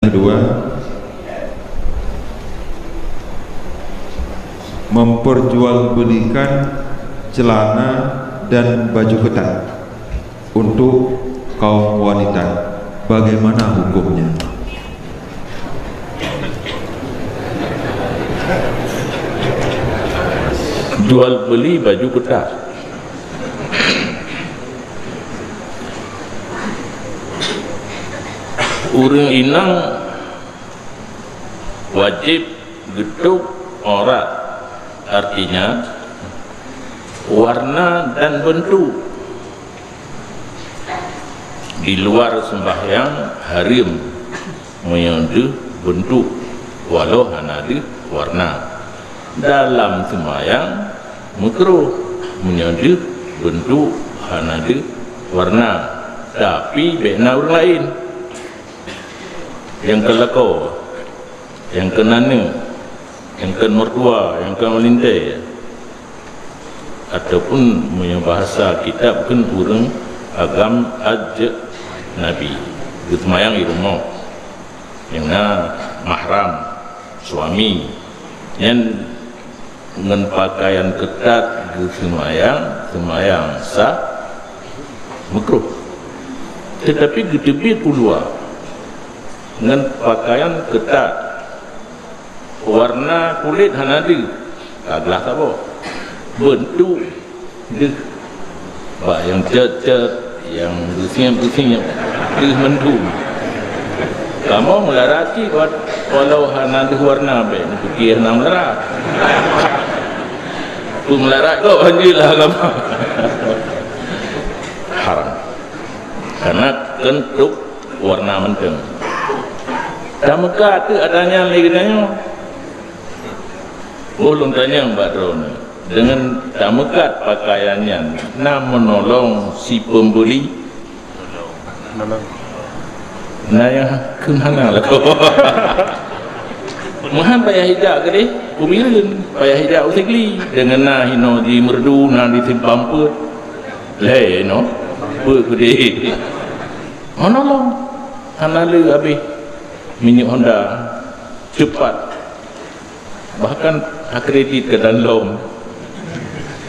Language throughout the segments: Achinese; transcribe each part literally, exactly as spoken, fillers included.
Kedua, memperjualbelikan celana dan baju ketat untuk kaum wanita. Bagaimana hukumnya? Jual beli baju ketat. Ureuëng inong wajéb geutôb aurat, artinya warna dan bentuk. Di luar seumbahyang hareuem meunyoe deuh bentuk, walau hana deuh warna. Dalam seumbahyang meukruh meunyoe deuh bentuk hana deuh warna, tapi bék na ureuëng laén. Nyang keu lakoe, nyang keu aneuk, nyang keu meutuah, nyang keu meulintée, ataupun meunyoe bahasa kitab kheun ureuëng agam ajnabi, geuseumayang di rumoh, nyang na mahram, suami, nyan ngon pakaian keutat geuseumayang, seumayang sah, meukruh. Teutapi geuteubiet u luwa ngon pakaian keutat, warna kulét hana deuh, ka glah saboh, beuntuk deuh. Bak nyang cot-cot, nyang geusieng-geusieng, deuh mandum. Kamoe meulara cit, wa-, walau hana deuh warna, bék neupiké hana meulara. Peue meulara kok, lanjutlah agama. Haram. Karena keuntôb warna mantong. Tameukat teuk ata nyan lé geutanyoe. Ulôn tanyong bak droeneuh, deungon tameukat pakaian nyan na meunolong si peumbeuli? Na nyang kheun hana lakoe. Meuhan payah ijak keudeh u Bireuen, payah ijak u Sigli, deungon na hinoe di Meureudu, na di Simpang Peuet. Lhèe inoe, peuet keudeh. Meunolong, hana le habéh minyeuk Honda, ceupat. Bahkan akredit keu danlom.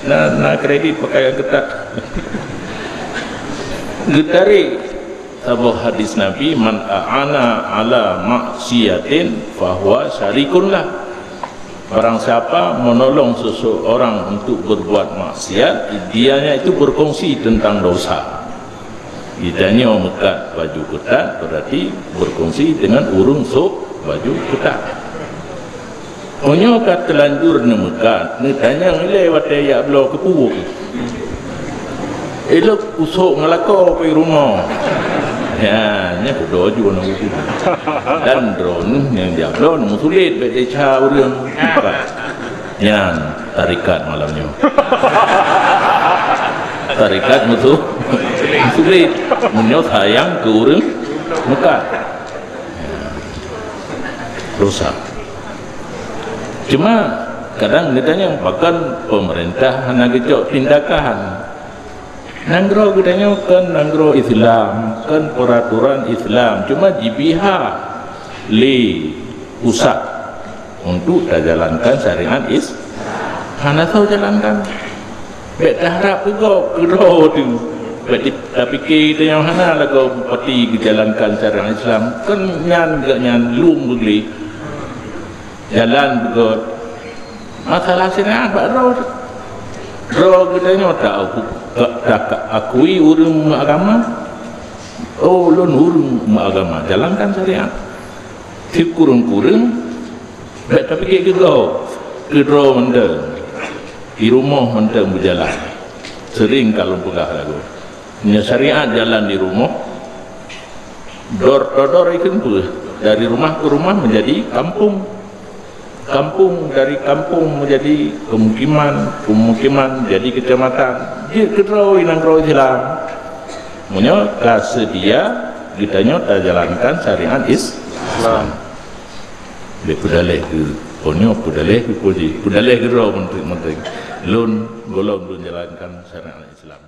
Na, na kredit pakaian keutat. Geutarek saboh hadis Nabi, "Man a'ana ala maksiatin fahuwa syarikun lah." Barang siapa menolong seseorang untuk berbuat maksiat, dianya itu berkongsi tentang dosa. Geutanyoe meukat baju keutat, berarti berkongsi dengan ureuëng sôk baju keutat. Meunyoe ka teulanjur neumeukat, neutanyong ilée watée jak bloe keupeue. Ilok usok ngon lakoe pi rumoh. Nyan, nyan kudoe ju aneuk buku. Dan droeneuh nyang jak bloe neumeusulet bék desya ureuëng. Nyan tarekat malam nyoe. Tarekat musuh sulit. Meunyoe sayang keu ureuëng meukat. Dosa. Cuma kadang geutanyoe pakon pemerintah hana geucok tindakan. Nanggroe geutanyoe kan nanggroe Islam, kan peraturan Islam, cuma jipiha lé pusat untuk tajalankan syariat Is-, hana soe jalankan. Bék taharab keu gob, keu droe teuh. Bék di-, tapike geutanyoe hana lagoe bupati geujalankan syariat Islam, kan nyan geuh nyan lom beugléh. Jalan beugöt. Masalah syariat bak droe. Droe geutanyoe ta-, ta-, taakui ureuëng meuagama. Oh, lôn ureuëng meuagama, jalankan syariat. Sikureueng-kureueng, bék tapike keu gob, keu droe mantong. Di rumoh mantong beujalan. Sering ka lôn peugah lagoe. Nyoe syariat jalan di rumoh, door to door ikheun peue? Dari rumah ke rumah menjadi kampung. Kampung, dari kampung menjadi pemukiman, pemukiman menjadi kecamatan. Jeuet keudroe nanggroe Islam. Meunyoe ka seudia, geutanyoe tajalankan syariat Is-, Islam. Bék peudaleh keu, oh nyoe peudaleh keu puji, peudaleh keu droe mantong-mantong. Lôn, gohlom lôn jalankan syariat Islam.